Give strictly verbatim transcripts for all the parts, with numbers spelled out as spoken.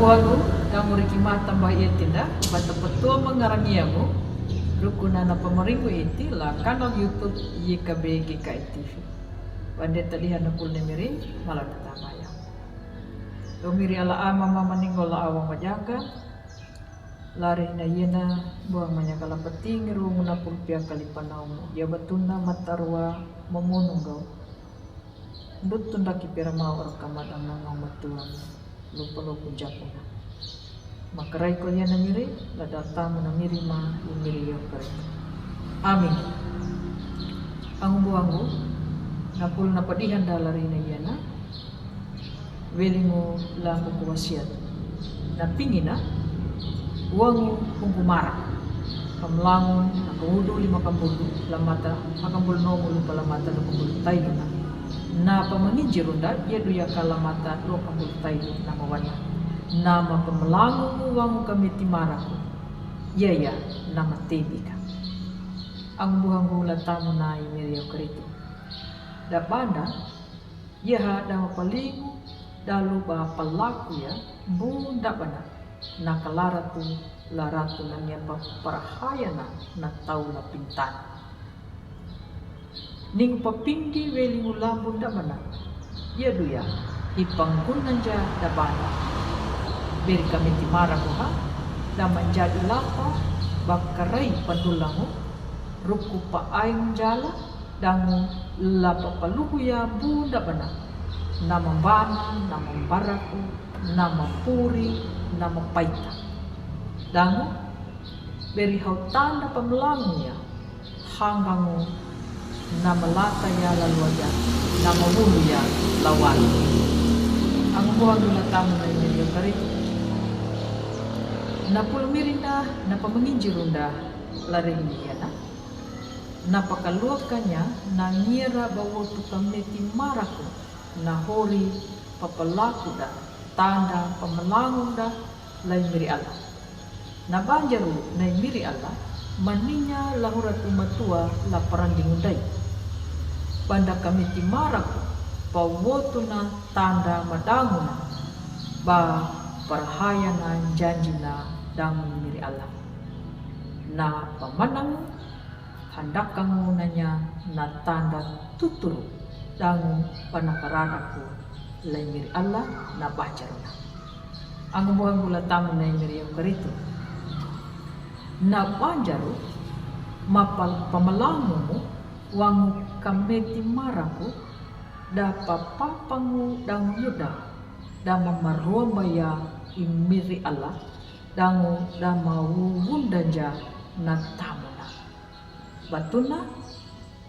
Wagu, damu riki mata mbah iti nda, bata petua mangarangi amu, rukuna na pamaringu iti la kanal YouTube Y K B G K I T V. Bande tadiha na pul ne miri, malam na tamaya. Domiri ala ama mama ningol la awang majaka, lari na yena buang manyaka la peting rung na pulpia kali panau, ya batuna matarua mamonung gau. Ndutun daki pera mau ora kamadang nangau matuan, lupa lupa jakuna. Makarai ko yena miri, la datamu na miri ma, i miri yo kare. Amin. Angu buangu, na pul na padihan da lari na yena, welingu la kuku wasiat. Na pingina, wangu hungu mara. Pamlangu, na kawudu lima kambulu, la mata, akambulu nomu lupa la mata, la kambulu tailuna. Na pamanginjirunda, ya duya ka la mata, lo kambulu tailu, na mawana. Na ma pamlangu mu wangu kamiti maraku. Ya ya, na matebika. Angu buangu la tamu na i miri yo karitu. Da banda, yaha da mapalingu, da luba palaku ya, bunda bana, na kalaratu, laratu na nia pa parahayana, na tau la pintan. Ningu papindi welingu la bunda bana, ya duya, i panggunanja da banda. Beri kamiti maraku ha, da manjadi lapa, bakarai pandulangu, ruku pa aing jala, dangu la papaluhu ya bunda bana, na mambana, na mambaraku, na mapuri, na mapaita. Dangu, beri hau tanda pamlangu ya, hanggangu, na malata ya laluaja, na mawulu ya lawan. Angu buangu na tamu na i miri yo karitu. Na pul mirinda, na pamanginjirunda, lari ni yana. Na pakaluakanya, na ngira bawotu kamiti maraku, na hori papalaku da, tanda pamlangu da, la i miri ala. Na banjaru na i miri ala, maninya lahuratu matua la parandingu dai. Banda kamiti maraku, bawotu na tanda madanguna, ba parahayana janjina dangu i miri ala. Na pamanangu, handakangu nanya na tanda tuturu, dangu panakaradaku la i miri ala na banjaruna. Angu buangu la tamu na i miri yo karitu. Na banjaru, mapal pamalangumu, wangu kamiti maraku, da papapangu dangu yuda, da mamaromba ya i miri ala, dangu da mawuwundanja na tamuna. Batuna,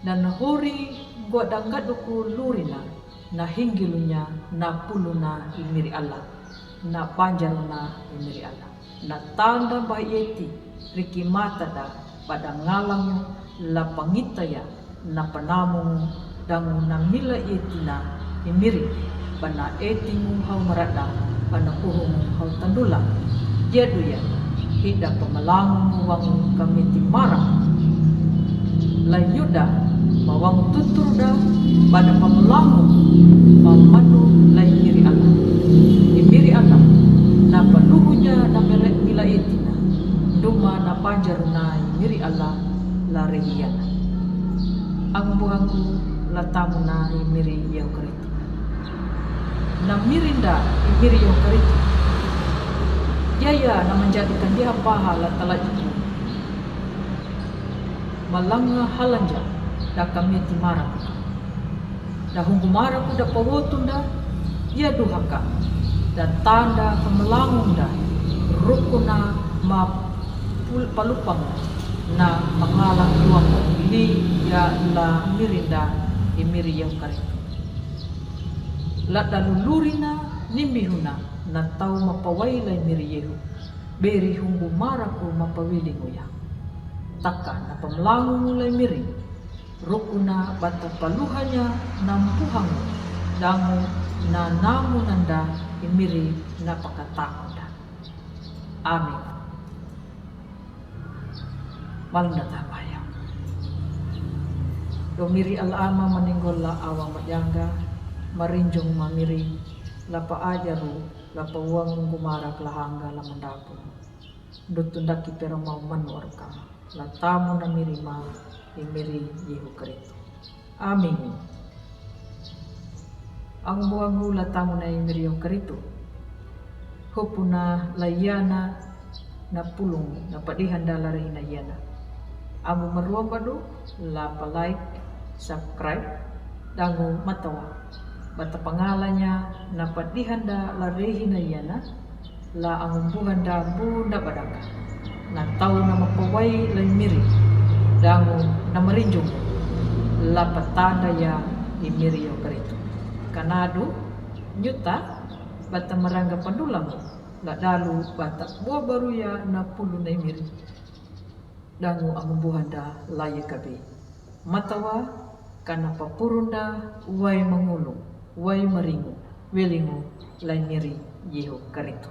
na nahori gua dangaduku lurina, na hinggilunya, na puluna i miri ala, na banjaruna i miri ala. Na tanda mbah eti, riki mata da, bada ngalangu, la pangita ya, na panamungu, dangu na mila etina i miri, bana etingu hau marada, bana puhungu hau tandula. Jadu ya, hida pamalangungu wangu kamiti mara. La yuda, ma wangu tuturda, bana pamalangu, ma manu la i miri ala. I miri ala, na paluhunya na mila, mila etina, duma na banjaruna i miri ala, la rehiana. Angu buangu la tamuna i miri yo karitu. Na mirinda i miri yo karitu. Yaya na manjadi kandiha paha la talajiku. Malanga halanja da kamiti maraku. Da hungu maraku da pawotunda, ya duhaka. Da tanda pamalangunda, rukuna ma pul-, palupang na mangalang duang li ya la mirinda i miri yo karitu. La dalulurina nimbihuna na tau mapawai la i miri yehu. Beri hungu maraku mapawilingu ya. Taka na pamalangungu la i miri. Rukuna bata paluhanya na mpuhangu, dangu na namunanda i miri na pakatakunda. Amin. Malunda tamaya. Do miri alama maninggol la awa majanga, marinjung mamiri, la pa ajaru, La pauangu marak lahanga la mandapun. Dutundaki peromau manu orka. La tamu na miri ma i miri Yehu Karitu. Amin. Angu buangu la tamu na i miri Yehu Karitu. Hupuna la yana na pulung na padihanda la rehina yana. Angu maruambadu la pa like, subscribe, dangu matawa. Bata pangalanya na padihanda la rehina yana, la angu buhanda bunda badaka. Na tau na mapawai la miri, dangu na marinjung, la patanda ya i miri Yehu Karitu. Kanadu, nyuta, bata maranga pandulamu, la dalu bata bua baruya na pulu na i miri. Dangu angu buhanda la Yehu Karitu. Matawa, kana papurunda, wai mangulu, wai maringu, welingu, la i miri Yehu Karitu.